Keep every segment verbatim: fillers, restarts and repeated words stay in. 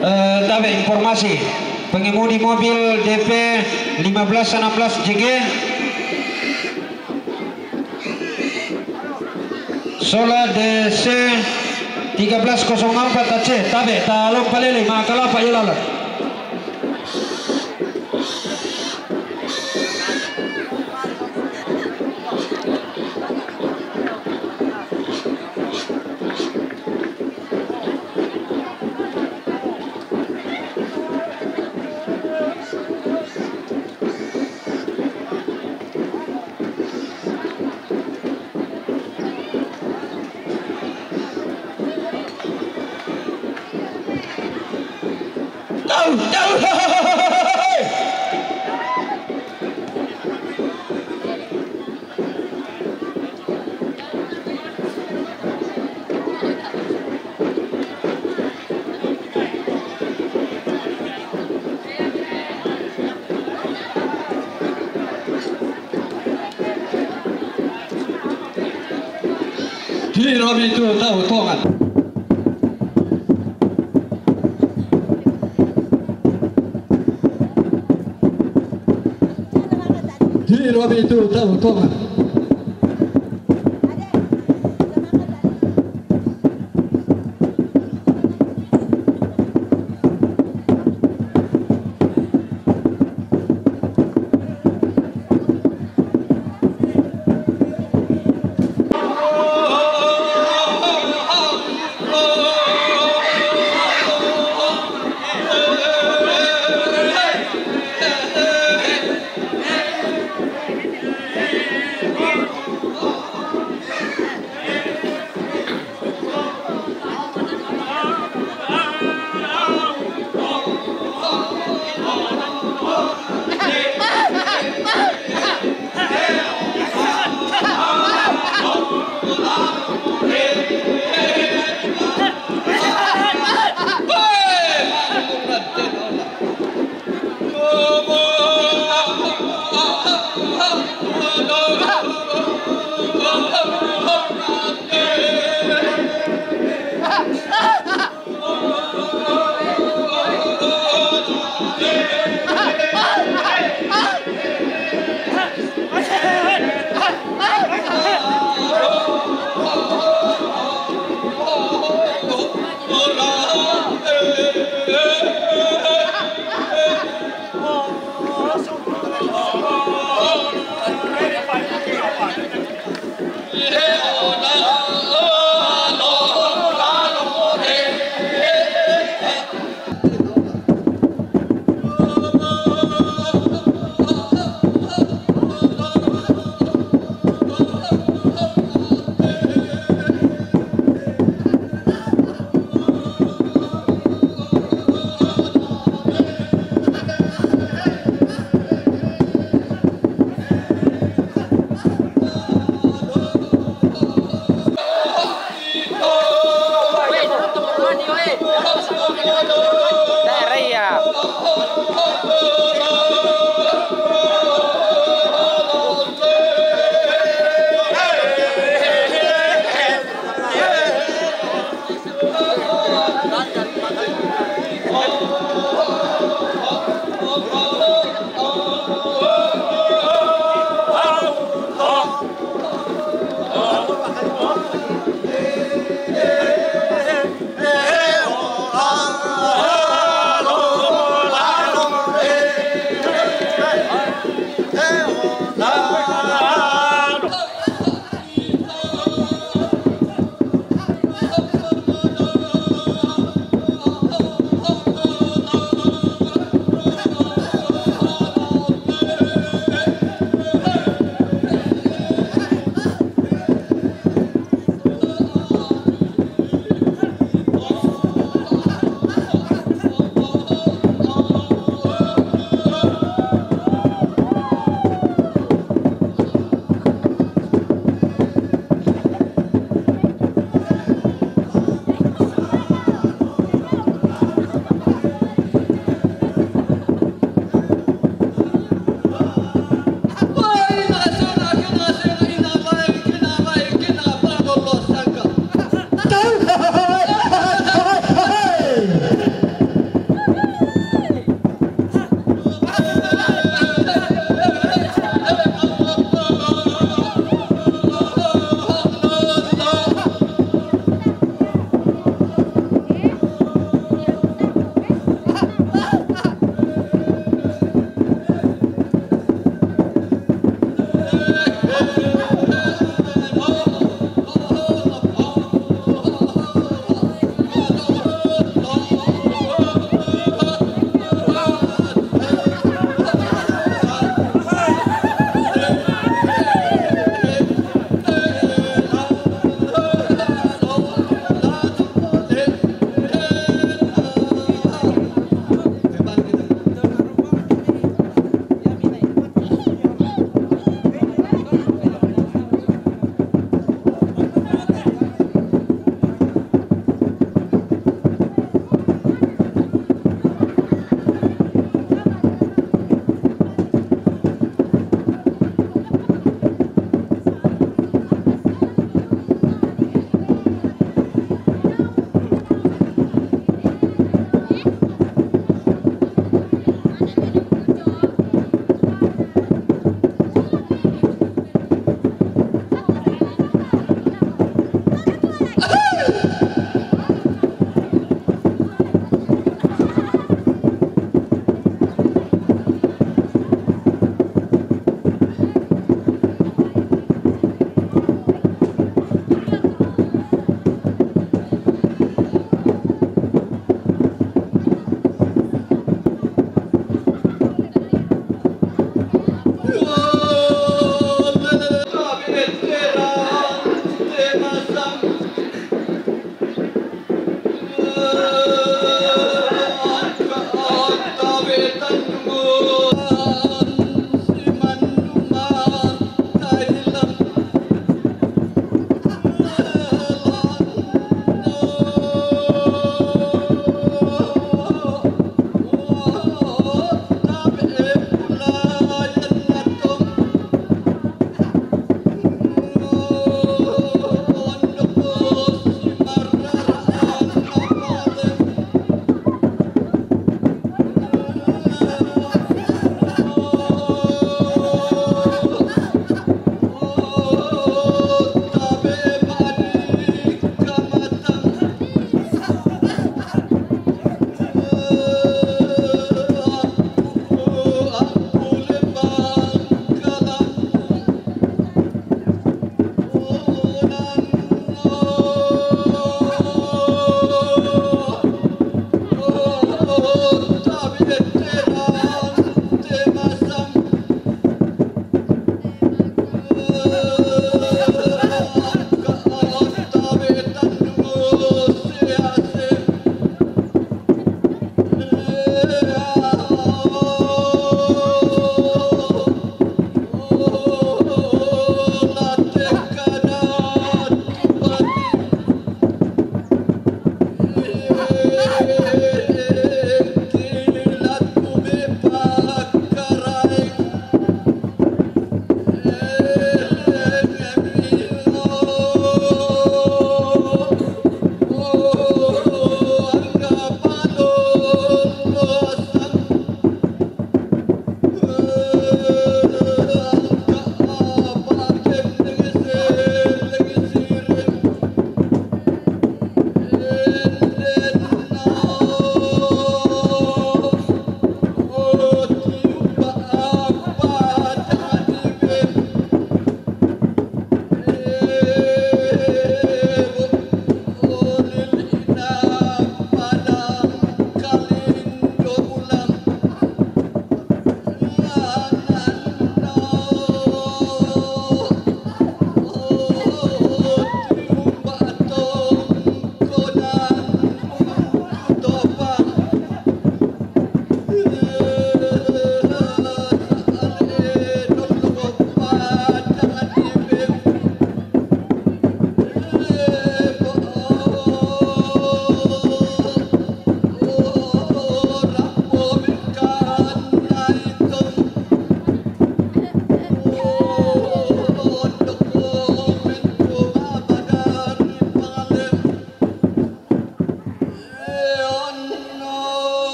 Eh, tabe informasi. Pengemudi mobil D P lima belas enam belas J G Sola D C tiga belas kosong empat A C, tabe, talompa lele, makalapa iya lalan. Tau, tau. Tiro mi tu tau tongan. Tiro mi tu tau tongan.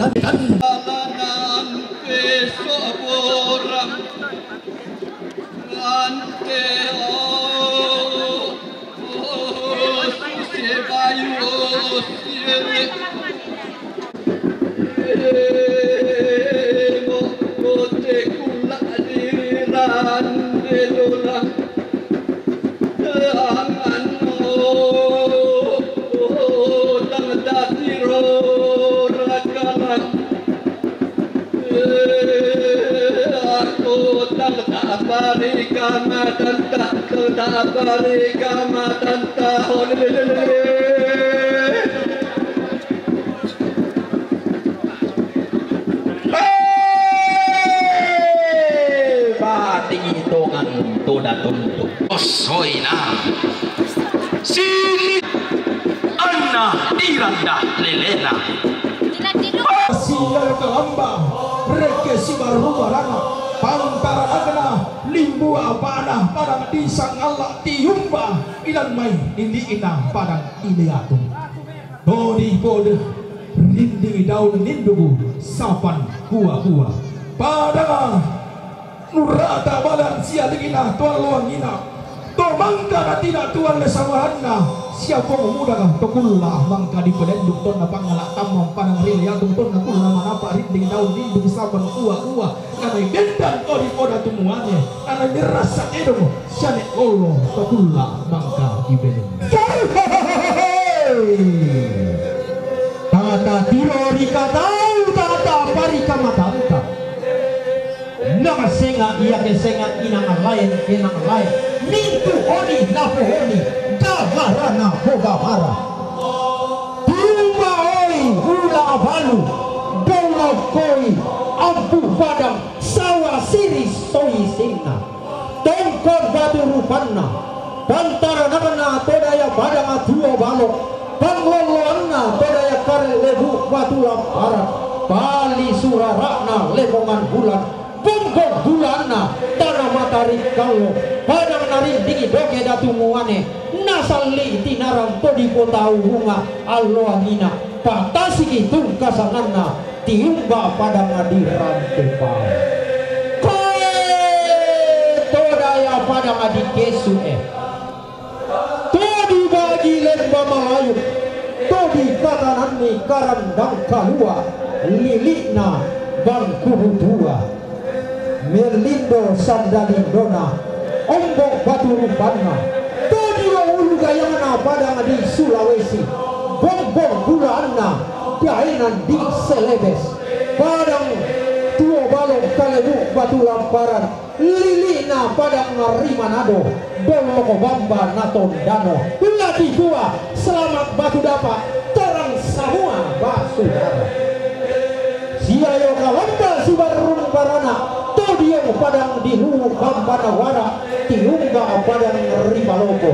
Lanan peso borang ante o susi bayu siele mo kote kula diran delolang. Bating itongan to datuntu. Osoina. Sini anna diranda lelena. Sila kalamba reke sibaru barana. Pantara agna limbu apana padang disang Allah tiumba ilan mai diliina padang iliatung. Dodi pode rinding daun nindugu sapan kua-kua. Padang nurata balan sia dingina tuan luangina. To mangka na tidak tuan le samahanna sia pong muda to kulla mangka dipelenduk tonna pangala tamang padang rili atung tonna kulla manapa rinding daun nindugu sapan kua-kua. Nanai bendan ori oda tumuane, nanai merasa edong siane lolo tokulla mangka ibeleng. Tata tiro rikatau tata parikamatanta. Nama senga ia kesenga inang lain enang lain. Mintu oni napo oni. Gamarana po gamara. Tumba oi ula abalu. Dolo koi ampu padang. Sawa siri soi sinna. Tongkon batu rupanna. Pantaranakna todaya padang tuo balo. Pangloloanna todaya kare lebu batu lamparan. Pali surarakna lemongan bulan. Bonggong bulanna tana matari kallo. Padang narindingi doke datu muane. Nasalli tinarang todi potau bunga alloangina. Patasiki tungkasanganna. Tiumba padang adi rante pau. Koe todaya padang adi kesu e. Todi bagi lemba Malayu. Todi katananni karandang kalua. Lilikna bangkubu tua. Melindo sandalindona, ombok batu rupanna, todi ulu gayangna padang di Sulawesi, bongbong bulaanna, daenan di Selebes, padang tuo balong kalebu batu lamparan, lilina padang ri Manado, Doloko bamba na tondano, lati tua, selamat batu dapa, torang samua basudara. Siayo kalamba sibarung barana, todiong padang di hulu bamba na wara, tiumba padang ri Palopo.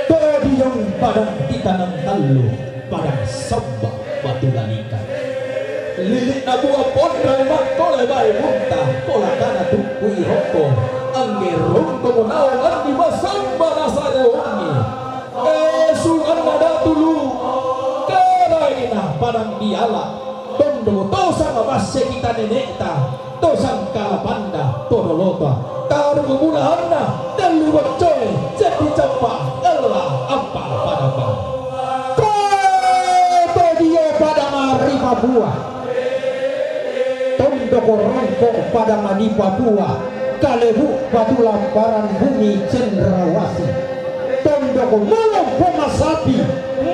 Todiong padang di tanang tallu, padang samba batu galika. Lilik na bua pondai makkole bae bunta, pola kana tukku iroko. Angge rungko mo naung andi masamba nasare wengi. Eh, sunganna datu lu. Karaina padang diala. Tondo tosang masse kita nenekta. Tosang kalapanda todolota. Taru bulahanna tellu boccoe, seddi cappa, ella, appa, padapa. Koe to dio padang ri Papua. Tondoko rongko padang di Papua. Kalebu batu lamparan bumi cendrawasi. Tondoko malompo masapi,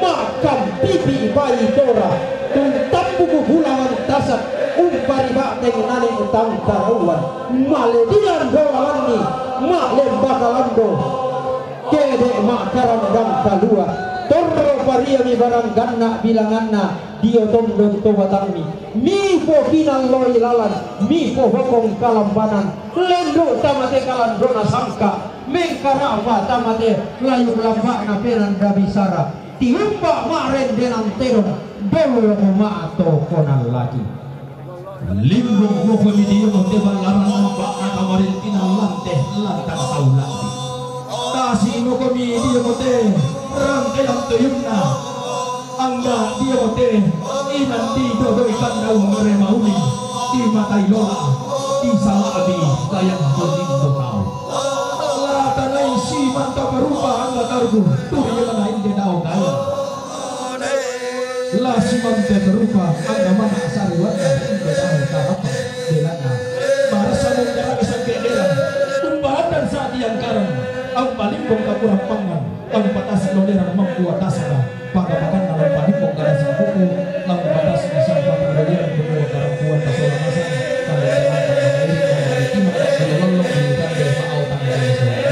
makkang pipi bai tora, tuntambuku bulangan tasak, umpari ba'teng nane tangkarauan, male dilan dolanganni, ma'lemba kalando, kede ma'karandang kalua, torro pariami barang ganna bilanganna, dio tondon to batangmi, mipo kinalloi lalan, mipo bokong kalambanan, lendu tamate kalandona sangka, mengkarapa tamate layung lamba'na penanda bisara, tiumba ma'rendenan tedong, dolo ma'to konallaki. Limbung moko mi dio mote ballaran nampa'na kamarintina lante lantang saulati. Tasi moko mi dio mote rangkaian toyunna. Angga dia ote, inan di dodoi kandau mere mauli, di matai lola, di salabi kayang doding dodau. La tanai si manta berupa angga targu, turi lain de dau gaya. La si manta berupa angga mana sariwata, inde dau tarapa, delana. Marasa menggarap sangke delan, umpahan dan saat yang karang, ang palimbong kakurang pangan. Ang patas lo nirang mangkuatasana, pagapatanna lo panimbong karasa buku, ang patas ni sang pati lo nirang mangkua karang kuan pasola masa, kami tangan kami mairing kami maitima, kami lolong di tanda mau tangan kami semua.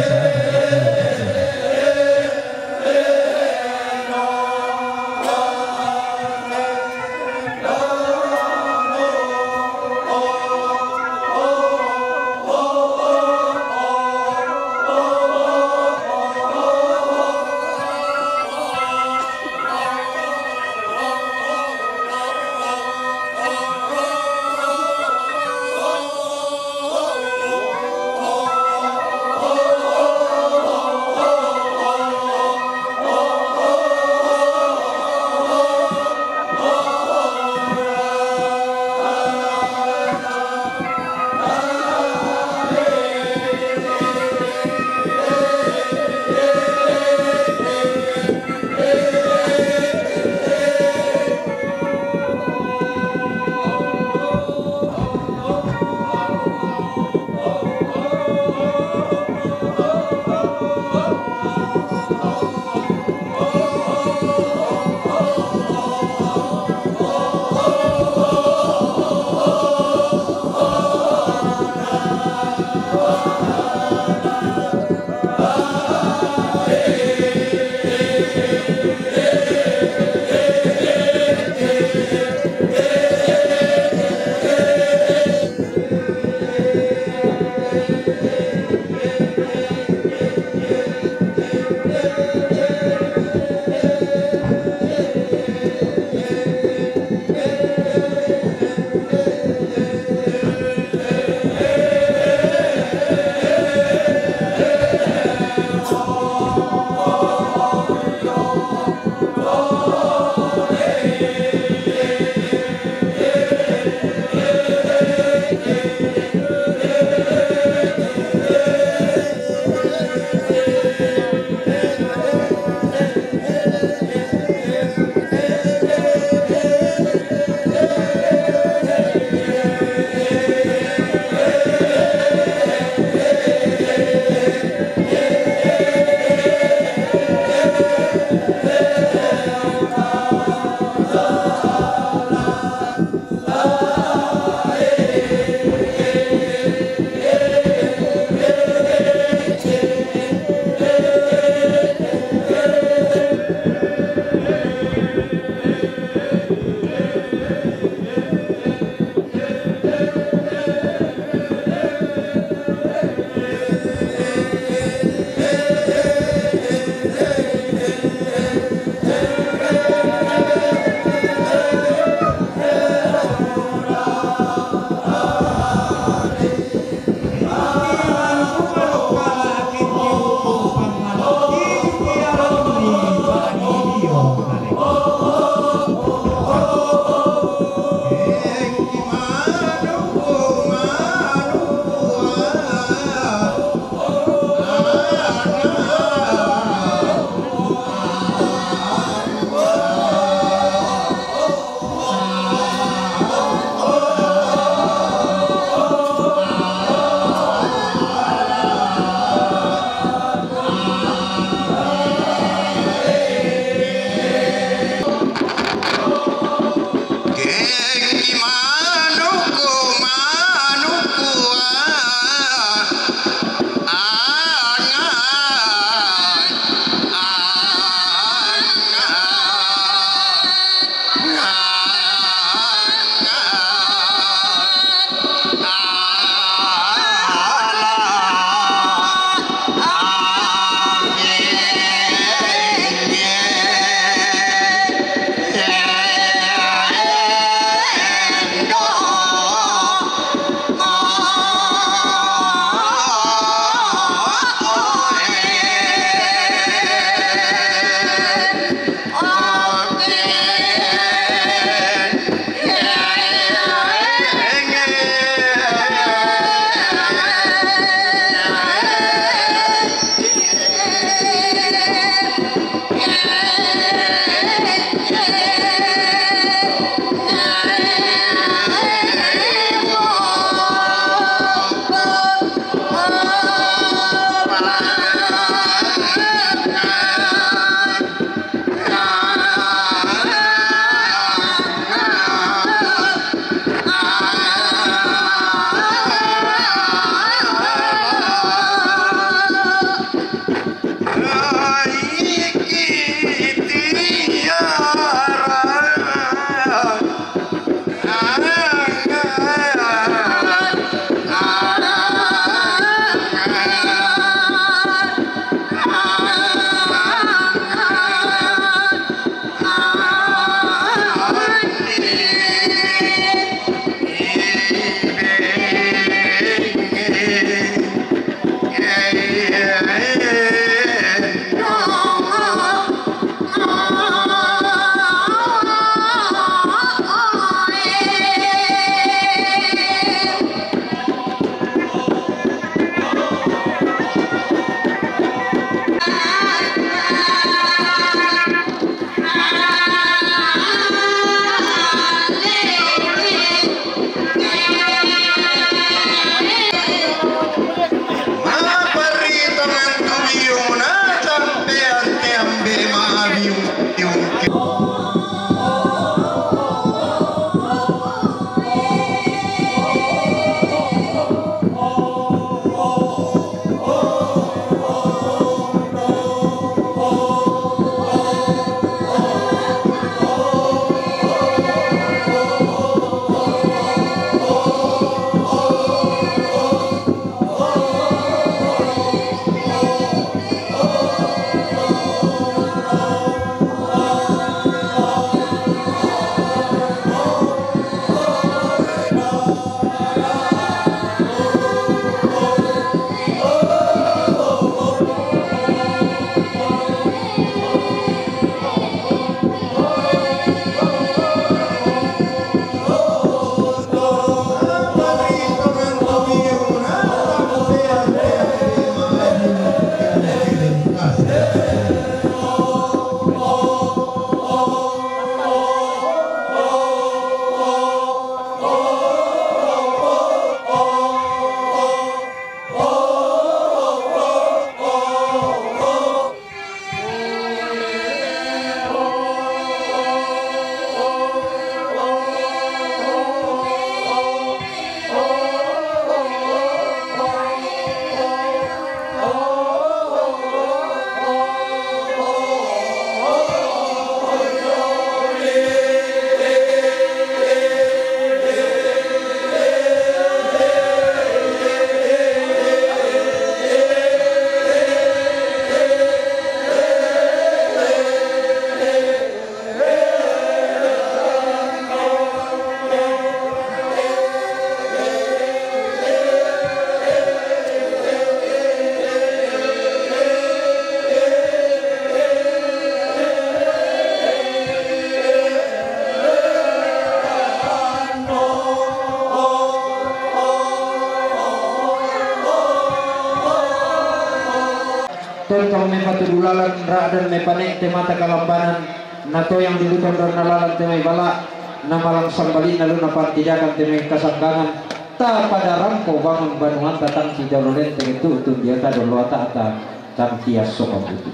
Tontong mepatudu lalan, ra'dan mepane'te mata kalambanan, natoyang dulu tondonna lalan te mai bala', namalang sambalinna lu napantidakan te mai kasanggangan, tapada rampo bangun banuanta tang sitoro lenteng tu'tun diota dollo ata'ta tang tiasso kabutu.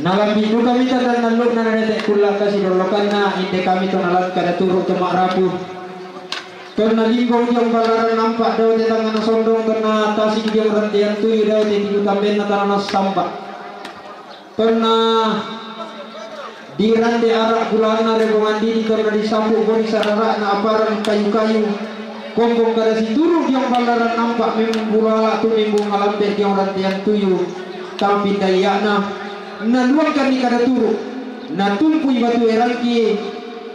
Nalambi' duka mita tannallu'na narete' kulla' kasi dollokanna, inde kami to nalan kada turu' to ma'rapu. Tonna limbong diong ballaran nampa' dao te tangngana sondong, tonna tasik diong rantean tuyu dao te tibu tambenna tana nassamba. Tonna dirande ara' bulaanna rebongan didi, tonna disambu' boni sarara'na aparan kayu-kayu. Kombong kada situru' diong ballaran nampa' membulala tu membung malambe diong rantean tuyu tampindaiya'na. Naluangkanni kada turu', natumpui batu erangki,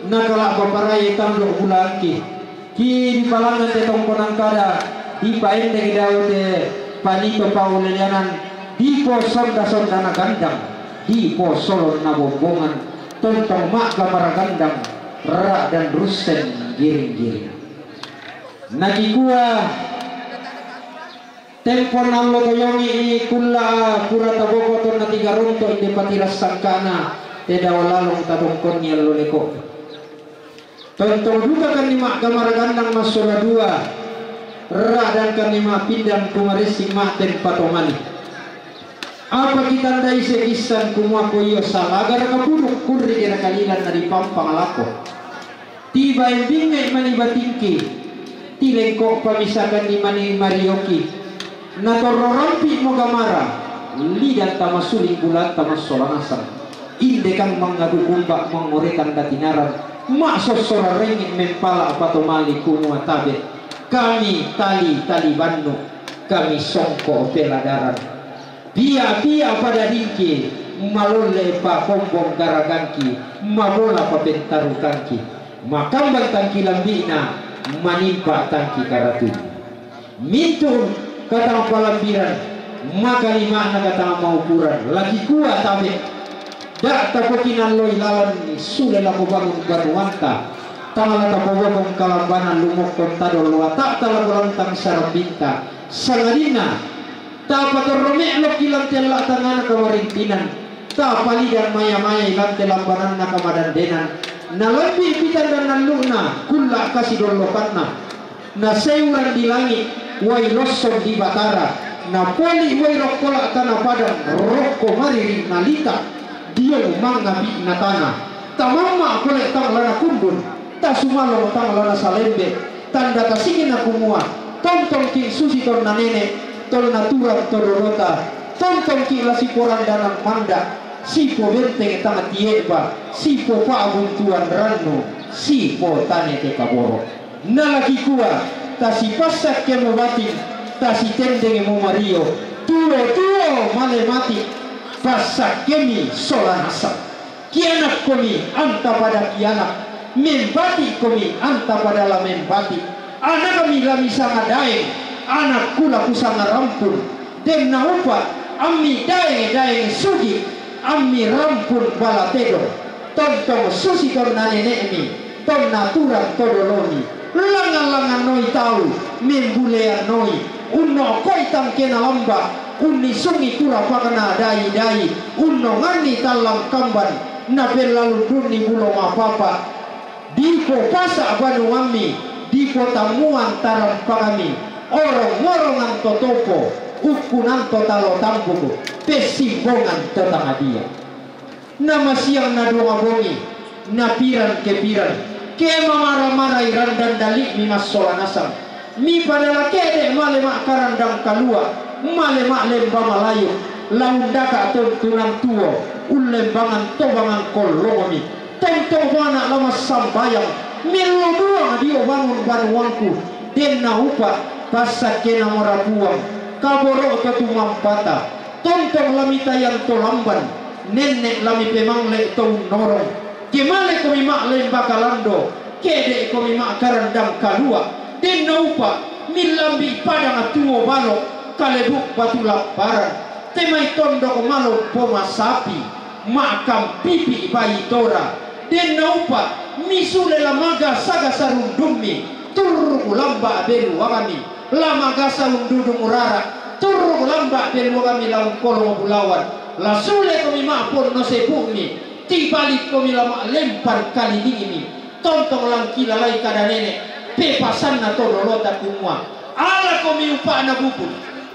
nakala'ba parae tando' bulaanki. Ki dipalangngan te tongkonan kada, dipaendeng dao te panito pauleleanan, diposonda-sondana gandang, diposolonna bombongan, tontong ma'gamara gandang, ra'dan russen giring-giring. Nakikua, tempo nallo toyongi kulla' pura taboko tonna tiga ronto inde patiras sangkana, te dao lalong tatongkonni allo leko'. Tontong dukakanni ma'gamara gandang massola dua, ra'dangkanni ma'pindang tumaressing ma'tempa tomani. Apa kitandai sekissan kumua ko iyo salagara kapuduk kurri kira kalilan na dipampang lako. Tiba embingnge mani batingki, tilengko pamisakanni mani marioki. Natorro rampi'mo gamara, lidan tamasuling bulaanta massola nasang. Indekang mangadu kumba' mangoretang katinaran, ma'sossora rengnge' mempala' patomali kumua tabe'. Kami tali-tali bannu, kami songko' peladaran. Pia-pia pada dingki, malolle pakombong garagangki, mabola papentarukangki, makambang tangki lambi'na, manimpa tangki karatun. Mintu' katang palambiran, makalima'na katang maupuran, lagi kua tabe'. Da' tapokinalloi lalanni sule lako bangun banuanta, tang la tapobokong kalambanan lumokkon tadollo ata'ta lako lantang sarambinta, sangadinna tapatorro me'lokki lan te ella' tangngana kamarintinan, tapalidan maya-mayai lan te lambananna kamadandenan, nalambi' pitandannallu'na kulla' kasi dollokanna. Naseuran di langi', uai lossong di batara, napoli' uai rokkola' tana padang, rokko mariring nalita, diong mangngapi'na tana, tamamma' pole' tang la nakundun, tasumalong tang la nasalembe, tanda tasikna kumua, tontongki' susi tonna nene', tonna turang to dodota, tontongki' la siporandanan manda', sipobenteng tang tie'ba, sipopa'buntuan rannu, sipotane te kaboro'. Nalaki kua, tasipassakemo bating, tasitendengemo mario, tuo-tuo male mati, passakkemi sola nasang. Kianakkomi anta pada kianak, membati'komi anta pada la membati'. Anakmi la misanga daeng, anakku la kusanga rampun. Denna upa', ammi daeng-daeng sugi', ammi rampun bala tedong. Tontong susi tonna nene'mi, tonna turang to dolomi. Langngan-langngannoi tau, membuleannoi, unno'koi tangkena lamba', unnisungi turapakna dai-dai, unnonganni tallang kamban, napellalundunni bulo mapapa. Dipopasa' banuammi, dipotammuang tarampakami, orong-orongan to topo, ukkunan to talo tambuku, pessimbongan to tangadia. Namasiang naduang bongi, napiran kepiran, ke mamara-marai randan dali'mi massola nasang. Mipadala ke'de' male ma'karandang kalua', male ma'lemba malayu, la undaka' tontunan tuo, ullembangan tobangan kollongmi. Tontong bana' la massambayang, mello buang dio bangun banuangku, denna upa', passakkena mora Puang, kaboro'to tumampata, tontong la mitayang to lamban, nenne' la mipemangle' to unnorong, ke malekomi ma'lemba kalando, ke'de'komi ma'karandang kalua', denna upa', millambi' padang tuo balo', kalebu' batu lapparan, te mai tondok malompo masapi, ma'kampipi' bai tora, denna upa', misule la magasa-gasa rundummi, turru' lamba' beluangami, la magasa undudung rara, Turrung lamba' beluangmi lao angkolong bulawan, la sule komi ma'ponno sepu'mi, tibalik komi la ma'lempar kalilingmi, tontong la angkilalai kada nene', pepasanna to dolota kumua, ala komi upa'na bubut,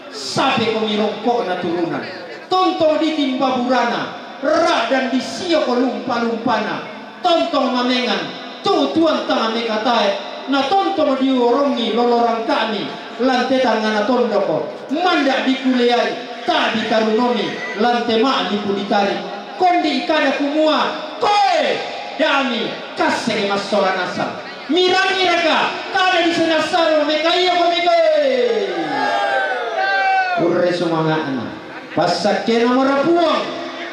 sape komi rongko'na turunan, tontong ditimba burana, ra'dan disioko lumpa-lumpana, tontong mamengan, tu'tuan tang mekatae, na tontong diorongi lolo rangka'mi, lan te tangngana tondoko, manda' dikuleai, tabi tarunomi, lan te ma'lipu ditari. Kondi' kada kumua, koe, dami, kasseke massola nasang. Mirangiraka, kada disenassaro mekaia komi koe. Urre sumanga'na. Passakkena mara Puang,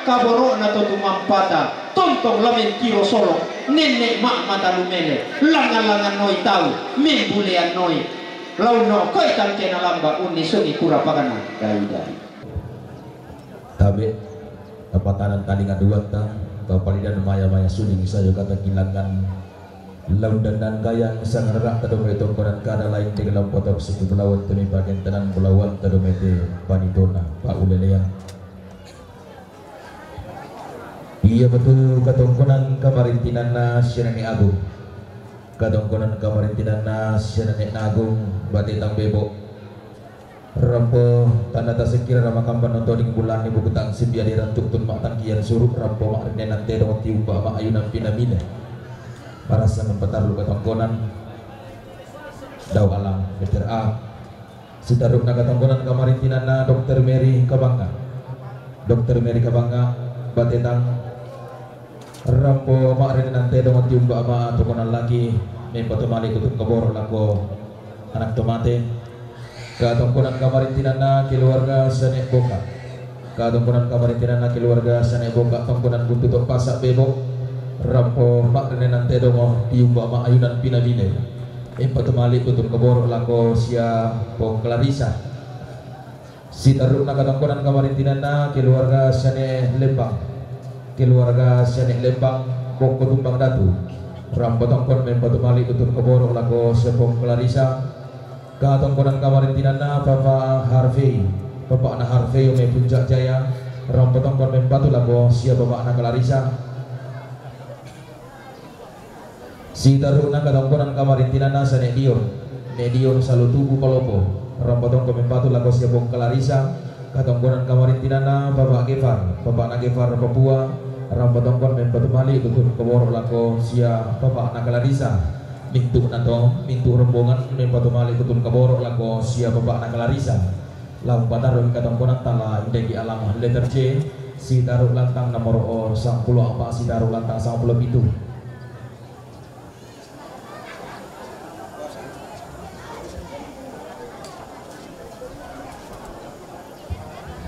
kaboro'na to tumampata, tontong la mentiro solo, nenne' ma'mata lumele, langngan-langngan noi tau, membulean noi. Launno koi tangkena lamba' unnisungi pura pagana dai-dai. Tabe', tapatanan talinga duatta, tapalidan maya-maya suling sayo kata kilangan. Laundannan gayang sangarara' tado mai tongkonan kada lain di lampoto situ bulawan temi pagentanan bulawan tado mai te panitona paulelean. Iya betul katongkonan kamarintinanna sia Nene' Agung. Katongkonan kamarintinanna sia Nene' Agung, bate tang bebo'. Rampo tanda tasekira ramakamban nontoning bulanni bukutang sibiadi rantuktun ma'tangkian suru' rampo ma'rinnenan tedong tiumba ma'ayunan pinamine. Marasa mempatarlu katongkonan dau alam dokter A. Sitarru'na katongkonan kamarintinanna dokter Mary Kabanga. Dokter Mary Kabanga, batetang. Rampo ma'rinnenan tedong tiumba ma tokonan laki, mempatumali kutun kaboro' lako anak to mate. Katongkonan kamarintinanna keluarga Sane' Boka. Katongkonan kamarintinanna keluarga Sane' Boka, tongkonan buntu to pasa' bebo'. Rampo ma'rinnenan tedong tiumba ma ayunan pinabine. Mempatumali kutun kaboro' lako sia Pong Klarisa. Sitarru'na katongkonan kamarintinanna keluarga Sane' Lembang. Keluarga Sane' Lembang, bokko Tumbang Datu. Rampo tongkon mempatumali kutun kaboro' lako sia Pong Klarisa. Katongkonan kamarintinanna Papa Harvey. Bapa'na Harvey mai Puncak Jaya. Rampo tongkon mempatu lako sia bapa'na Klarisa. Sitarru'na katongkonan kamarintinanna Sane' Dion, Ne' Dion Salutubu Palopo, rampo tongko mempatu lako sia Pong Klarisa. Katongkonan kamarintinanna Papa Gefar, bapa'na Gefar Papua, rampo tongkon mempatumali kutun kaboro' lako sia bapa'na Klarisa. Mintu'na to, mintu' rombongan mempatumali kutun kaboro' lako sia bapa'na Klarisa. Lao patarru'i katongkonan tala indaiki alama letter C, sitarru' lantang nomoro sangpulo a'pa' sitarru' lantang sangpulo pitu.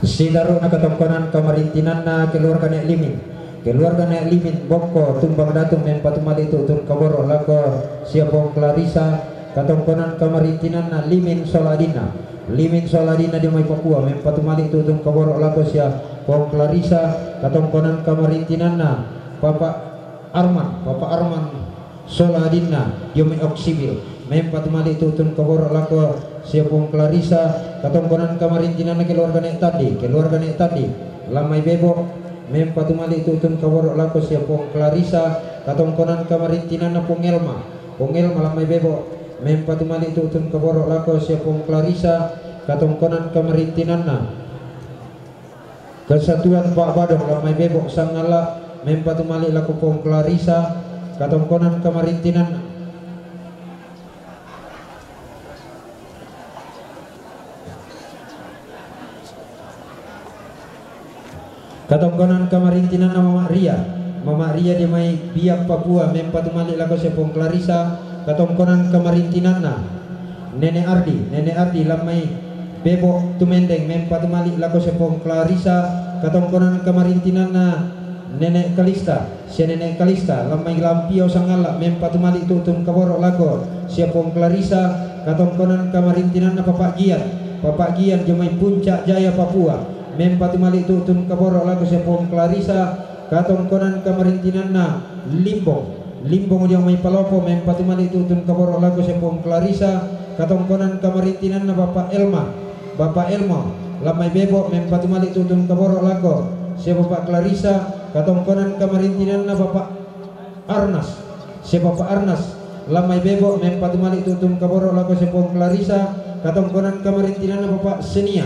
Sitarru'na katongkonan kamarintinanna keluarga Ne' Limin. Keluarga Ne' Limin, bokko Tumbang Datu, mempatumali tu'tun kaboro' lako sia Pong Klarisa. Katongkonan kamarintinanna Limin Sola Adinna. Limin Sola Adinna dio mai Papua, mempatumali tu'tun kaboro' lako sia Pong Klarisa. Katongkonan kamarintinanna Papa Arman, Papa Arman Sola Adinna dio mai Oksibil, mempatumali tu'tun kaboro' lako sia Pong Klarisa. Katongkonan kamarintinanna keluarga Ne' Tandi, keluarga Ne' Tandi, lan mai bebo', mempatumali tu'tun kaboro' lako sia Pong Klarisa. Katongkonan kamarintinanna Pong Elma, Pong Elma lan mai bebo', mempatumali tu'tun kaboro' lako sia Pong Klarisa. Katongkonan kamarintinanna Kesatuan Pa'badong lan mai bebo' sangalla', mempatumali lako Pong Klarisa. Katongkonan kamarintinanna Katongkonan kamarintinanna Mama Ria. Mama Ria dio mai Biak Papua, mempatumali lako sia Pong Klarisa. Katongkonan kamarintinanna Nene' Ardi, Nene' Ardi lan mai bebo' Tumendeng, mempatumali lako sia Pong Klarisa. Katongkonan kamarintinanna Nene' Kalista, sia Nene' Kalista lan mai Lampio sangalla', mempatumali tu'tun kaboro' lako sia Pong Klarisa. Katongkonan kamarintinanna Papa Gian, Papa Gian dio mai Puncak Jaya Papua, mempatumali tu'tun kaboro' lako sia Pong Klarisa. Katongkonan kamarintinanna Limbong, Limbong dio mai Palopo, mempatumali tu'tun kaboro' lako sia Pong Klarisa. Katongkonan kamarintinanna Bapa Elma, Bapa Elma Lammai Bebo mempatumali tutun kaboro lako sia Bapak Klarisa, katongkonan kamarintinanna Bapak Arnas, sia Bapak Arnas. Lammai Bebo mempatumali tutun kaboro lako sia Puang Klarisa, katongkonan kamarintinanna Bapak Senia.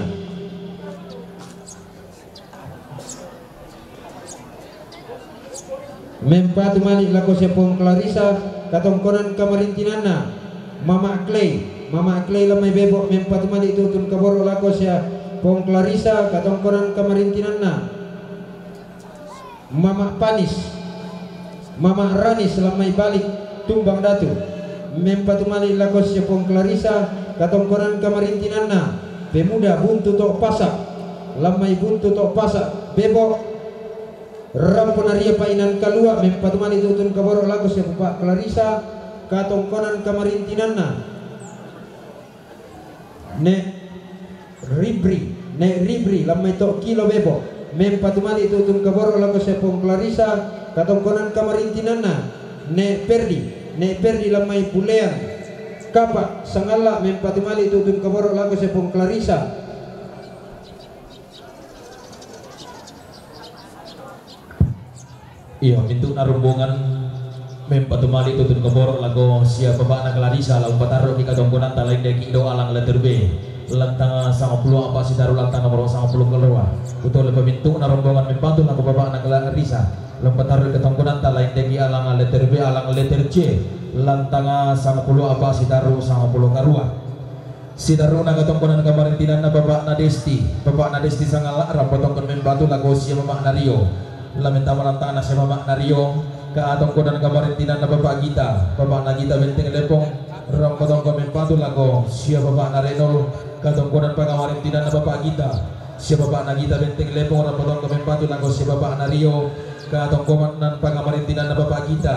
Mempatumali lako sia Puang Klarisa, katongkonan kamarintinanna Mama Clay. Mama Clay lammai Bebo mempatumali tutun kaboro lako sia Puang Klarisa, katongkonan kamarintinanna Mama Panis. Mama Ranis lammai Balik Tumbang Datu mempatumali lako sia Puang Klarisa, katongkonan kamarintinanna Pemuda Buntu Tok Pasak. Lammai Buntu Tok Pasak Bebo, rampo naria painan kalua, mempatumali tutun kaboro lako sia Bapak Klarisa, katongkonan kamarintinanna Nek Ribri, Nek Ribri lammai Tok Kilo Bebo, mempatumali tutun kaboro lako sia Puang Klarisa, katongkonan kamarintinanna Nek Perdi, Nek Perdi lammai Bulean Kapa Sangalla, mempatumali tutun kaboro lako sia Puang Klarisa. Iyo, mintu'na rombongan mempatumali tutun kaboro lako sia Bapakna Klarisa, la umpatarruki katongkonanta laing daki do alang letter B, lantanga sangpulo apa sitaru lantang nomoro sangpulo kalua. Utole pamintu'na rombongan mempatu lako Bapakna Klarisa, la umpatarruki katongkonanta laing daki alang letter B, alang letter C, lantanga sangpulo apa sitaru sangpulo karua. Sitarruna katongkonan kamarintinanna Bapakna Desti, Bapakna Desti Sangalla, rampo tongkon mempatu lako sia Mama'na Rio. La mentama lantangna sia Mama'na Rio, katongkonan kamarintinanna Bapak Gita, Bapakna Gita Benteng Lepong, rampo tongkon mempatu lako sia Bapakna Renol, katongkonan pangamarintinanna Bapak Gita, sia Bapakna Gita Benteng Lepong, rampo tongkon mempatu lako sia Bapakna Rio, katongkonan pangamarintinanna Bapak Gita,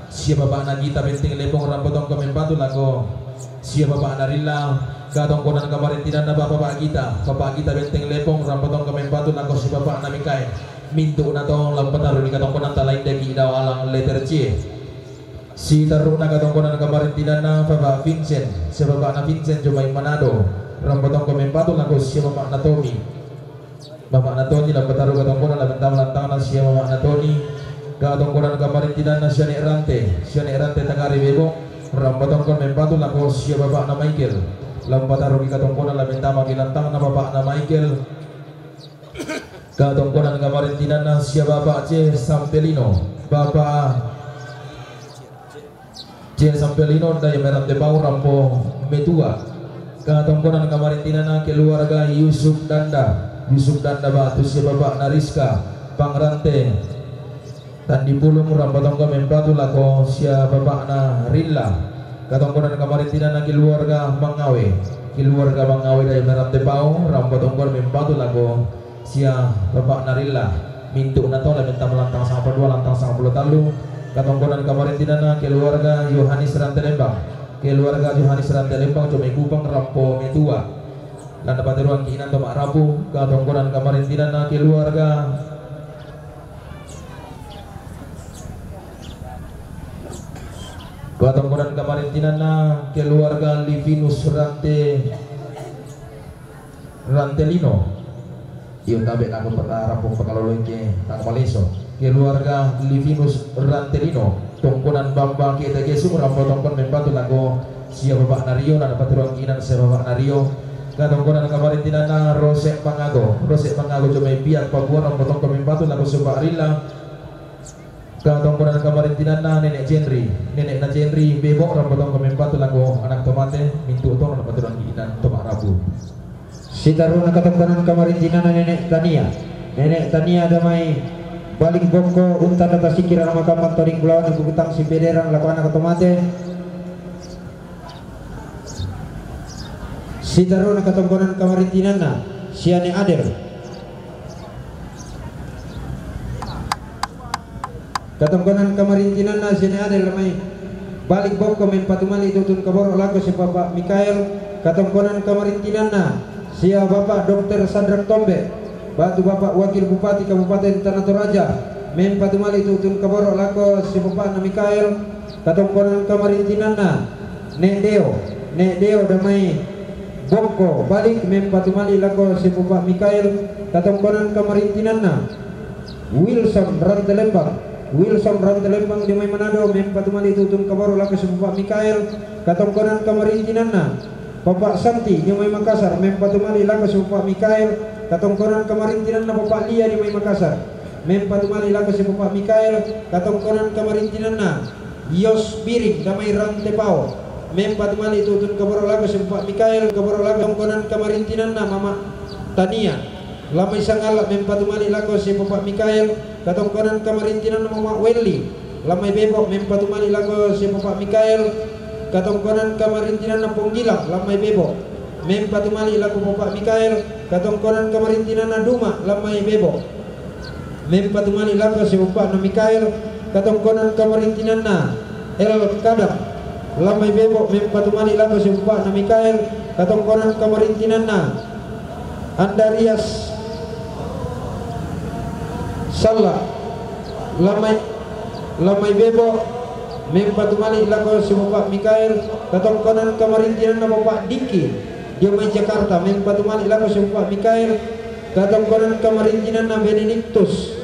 sia Bapakna Gita Benteng Lepong, rampo tongkon mempatu lako sia Bapakna Rilla, katongkonan kamarintinanna Bapak Gita, Bapak Gita Benteng Lepong, rampo tongkon mempatu lako sia Bapakna Mikael. Mintu'na tong la umpatarruki katongkonanta laing daki dao alang letter C. Sitarru'na katongkonan kamarintinanna Bapak Vincent, sia Bapakna Vincent jomai Manado, rampo tongkon mempatu lako sia Bapakna Tommy. Bapakna Toni, la umpatarru katongkonan la mentama lantangna sia Mama'na Toni, katongkonan kamarintinanna sia Nek Rante, sia Nek Rante Tagari Bebo, rampo tongkon mempatu lako sia Bapakna Michael. La umpatarruki katongkonan la mentamaki lantangna Bapakna Michael, katongkonan kamarintinanna sia Bapak C Sampelino, Bapak C Sampelino daya merah tepau rampo metua. Katongkonan kamarintinanna keluarga Yusuf Danda, Yusuf Danda Batu sia Bapakna Rizka, Pangrante Tandipulung, rampo tongkon mempatu lako sia Bapakna Rilla. Katongkonan kamarintinanna keluarga Mangawe, keluarga Mangawe daya merah tepau, rampo tongkon mempatu lako sia Bapakna Rilla. Mintu'na tong la mentama lantang sangpulo dua, lantang sangpulo tallu. Katongkonan kamarintinanna keluarga Yohanes Rantelembang, keluarga Yohanes Rantelembang jomai Kupang, rampo metua. La napateruangki inang to ma'rapu. Katongkonan kamarintinanna keluarga, katongkonan kamarintinanna keluarga Livinus Rante Rantelino. Iyo, tabe' nako pata-, rampung pakaloloke tang maleso. Keluarga Livinus Rantelino, tongkonan Bamba Kete Gesuk, rampo tongkon mempatu lako sia Bapakna Rio, na napaturuangki inang sia Bapakna Rio. Katongkonan kamarintinanna Rosek Mangago, Rosek Mangago jomai Biak Papua, rampo tongkon mempatu lako sia Bapak Rilla. Katongkonan kamarintinanna Nenek Jenri, Nenekna Jenri Bebo, rampo tongkon mempatu lako anak to mate. Mintu' tong napaturuangki inang to ma'rapu. Sitarru'na katongkonan kamarintinanna Nenek Tania, Nenek Tania damai Balik Bokko, unta' na tasikira na makamma to ring bulawana, bukutang sipederang lako anak to mate. Sitarru'na katongkonan kamarintinanna sia Nek Adel. Katongkonan kamarintinanna sia Nek Adel damai Balik Bokko, mempatumali tutun kaboro lako sia Bapak Mikael. Katongkonan kamarintinanna sia Bapak Dokter Sadrak Tombe, batu Bapak Wakil Bupati Kabupaten Tana Toraja, mempatumali tutun kaboro lako sia Bapakna Mikael. Katongkonan kamarintinanna Nek Deo, Nek Deo damai Bongko Balik, mempatumali lako si Bapak Mikael, katongkonan kamarintinanna. Wilson Rantelembang, Wilson Rantelembang dio mai Manado, mempatumali tutun kaboro lako si Bapak Mikael, katongkonan kamarintinanna. Bapak Santi dio mai Makassar, mempatumali lako si Bapak Mikael, katongkonan kamarintinanna. Bapak Lia dio mai Makassar, mempatumali lako si Bapak Mikael, katongkonan kamarintinanna. Yos Biring dio mai Rantepao, mempatumali tutun kaboro lako si Bapak Mikael, kaboro lako, katongkonan kamarintinanna. Mama Tania, dio mai Sangalla, mempatumali lako si Bapak Mikael, katongkonan kamarintinanna. Mama Welly, dio mai Bebo, mempatumali lako si Bapak Mikael, katongkonan kamarintinanna. Ponggilang, dio mai Bebo, mempatumali lako Bapak Mikael, katongkonan kamarintinanna. Duma, dio mai Bebo, mempatumali lako si Bapakna Mikael, katongkonan kamarintinanna. El Kadam, dio mai Bebo, mempatumali lako si Bapakna Mikael, katongkonan kamarintinanna. Andarias Salla, dio mai, dio mai Bebo, mempatumali lako si Bapak Mikael, katongkonan kamarintinanna. Bapak Diki dio mai Jakarta, mempatumali lako si Bapak Mikael, katongkonan kamarintinanna. Benediktus,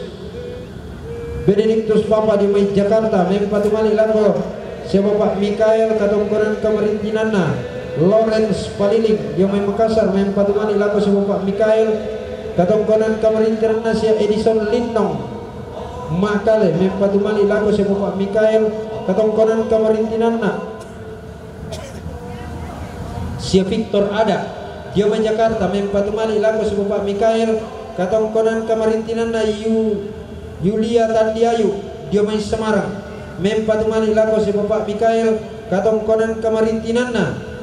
Benediktus Papa dio mai Jakarta, mempatumali lako si Bapak Mikael, katongkonan kamarintinanna. Lawrence Paliling dio mai Makassar, mempatumali lako si Bapak Mikael, katongkonan kamarintinanna. Sia Edison Linnong Makale, mempatumali lako si Bapak Mikael, katongkonan kamarintinanna. Sia Victor Ada dio mai Jakarta, mempatumali lako si Bapak Mikael, katongkonan kamarintinanna. Yu-, Yulia Tandiayu dio mai Semarang, mempatumali lako si Bapak Mikael, katongkonan kamarintinanna.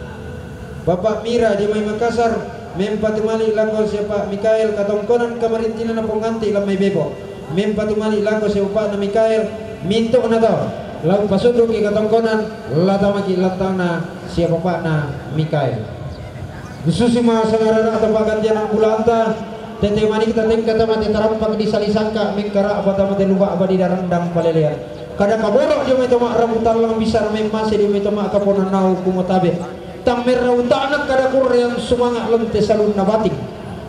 Bapak Mira dio mai Makassar, mempatumali lako si Bapak Mikael, katongkonan kamarintinanna. Ponganti dio mai Bebo, mempatumali lako si Bapakna Mikael. Mintu'na to la umpasunduki katongkonan, la tamaki lantangna si Bapakna Mikael. Susi ma sangarana to pa'gantian bulanta, tette manikta tengka tama te tarampak di salisangka, mengkara'pa tama te luba'ba di darandang palelean. Kada kaboro dio mai to ma'ramu tallang, bisara memmase dio mai to ma'kaponanau, kumotabe. Tang merrau ta'na kada kurreang sumanga' lonte salunna bating.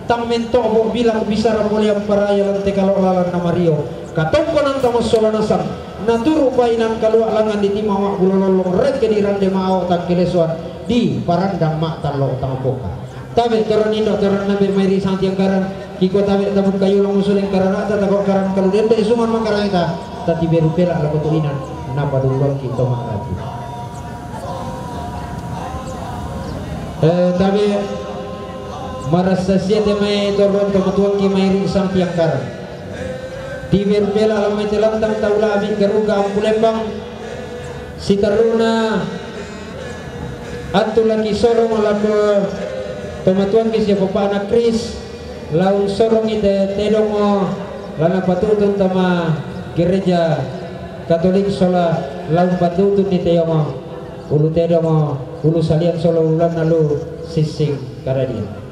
Tang mento'bo bilak bisara mole amparaya lonte kalo' lalanna mario. Katongkonan tama sola nasang, naturu' pai nangkalua' langngan di tima ma'bulo lollong, rekke di rande ma'ao takkelesoan, di parandang ma'tallo tang bokka. Tabe' toran indo' toran nambe mai ri Santiangkaran, kiko tabe' tabukka yulang usuleng karara'ta, tako' karan kalu dende' suman makara'ita, tatiberu pela' lako tu inan, napadulluangki to ma'rapi. Eh, tabe' marassa siate mai torong tomatuangki mai ri Santiangkaran. Tiberu pela' la mai te lantang tau la'bi' garugga Ampu Lembang, sitarru'na attu laki sorong lako tomatuangki sia bapa'na Kris, la unsorongi te tedongo la napatutun tama gereja Katolik sola la umpatutunni te yongo ulu tedongo, ulu salian sola ululanna lu sissing karadia.